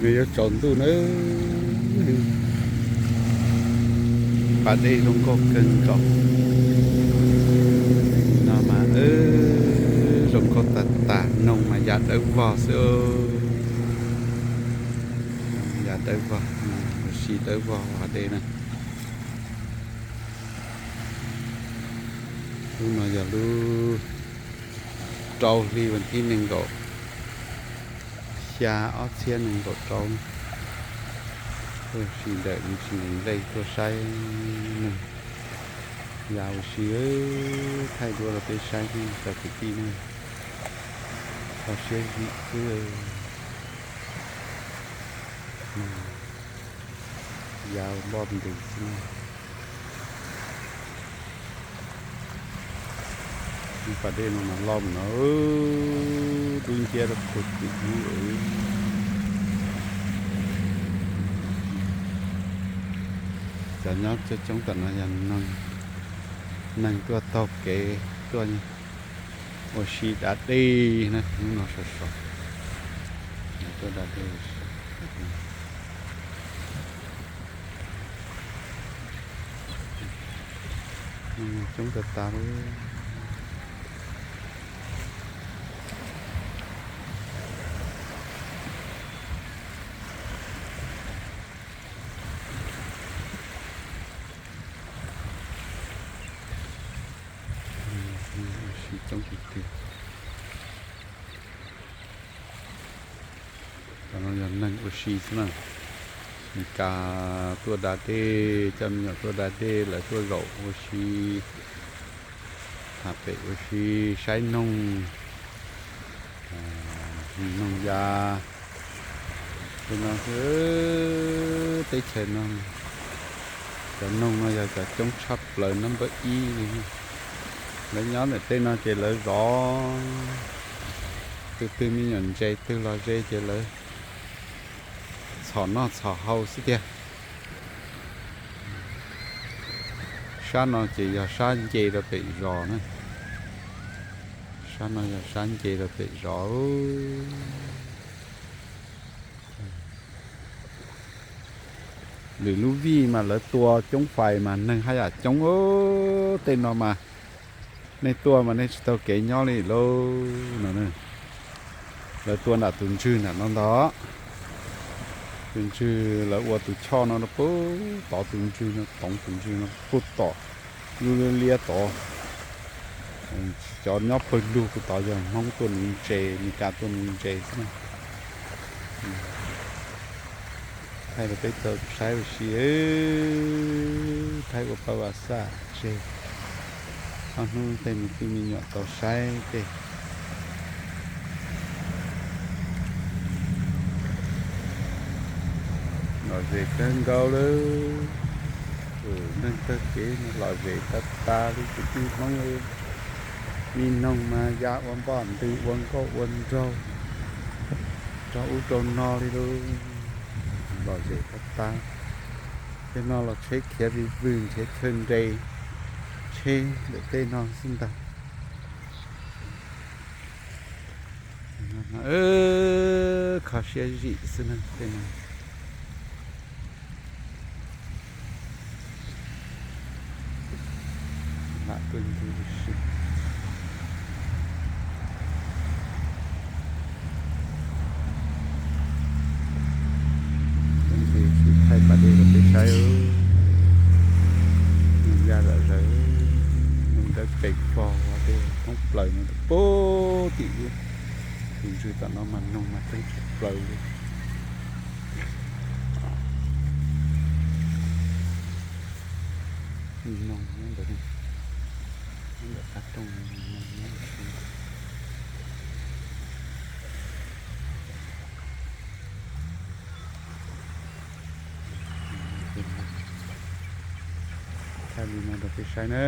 Yuav tsaus ntuj na. Pas dej zoo nkauj kawg nkaus. No mas zoo nkauj tag tag, noog mas yav dawb vog xwb. Yav dawb vog, ua si dawb vog pas dej na. Lub no yog lub rau hli vas thib nees nkaum xya ob txhiab nees nkaum rau. Tuaj ua si ntawm no, ua si ntawm nqes tuaj saib neeg. Yam ua si, thaij dua rau peb saib ne cov kwv tij ne. Kho siab zim xwb. Yam ua npoj ntws xwb. Pas dej no mas loj no, dub nciab rau puag tim ub. Cov nyob coob coob tom no yog neeg tuaj taug kev tuaj ua si da dej na, hnub no sov sov tuaj da dej. Coob tas tas li. Ua si coob tiag tiag. Cov no yog neeg ua si xwb na. Mes kas tuaj da dej, coj me nyuam tuaj da dej, lawv tuaj zaum ua si, tham pem ua si, saib noog, noog ya. Tej no, teb chaws no, cov noog no yog cov coob tshaj plaws number ib li. Lawv nyob ntawm tej no ces lawv zov, tus twg me nyuam ntses twg los ze ces lawv txhom noj txhom haus xwb tiag. Sab no ces yog sab nce rau pem zos na. Sab no yog sab nce rau pem zos. Lwm lub vij mas lawv tua coob fais mas neeg haj yam coob. Tej no mas nej tuaj mas nej tsis tau kev nyob li lauj no. Lawv tua nram tus ntswg nram no ntag. Tus ntswg lawv ua tus choj no rau puag tod, tus ntswg no, toov tus ntswg no puag tom lub liab liab tod. Cov nyob pawg lug puag tod yog Hmoob tuaj nuv ntses, Mes Kas tuaj nuv ntses xwb na. Thaij rau peb tau saib ua si, thaij ua paj vas xaj tseg. Ob hnub tej me tub me nyuam tau saib tej. Lom zem kawg nkaus lawm. Neeg taug kev no lom zem tag tag li kwv tij Hmoob. Li noog mas ya ua npoj ntws ua nkauj ua nraug rau ub rau no li lauj. Lom zem tag tag. Tej no los tsheb khiav vij vwg nrhiav chaw nres, tsheb ntawm tej no xwb ntag. Kho siab zim xwb na tej no. Lam tuaj ncig ua si. Tuaj ncig ua si thaij pas dej rau peb saib. Noog ya zom zaws, noog dawb pes vog, tej thoob plaws no puag tim ub. Tus ntswg tom no mas noog mas tseem tshaj plaws li. Noog nyob ntawm, nyob ntawm qab rooj, noog nyob ntawm. Thaij li no rau peb saib na.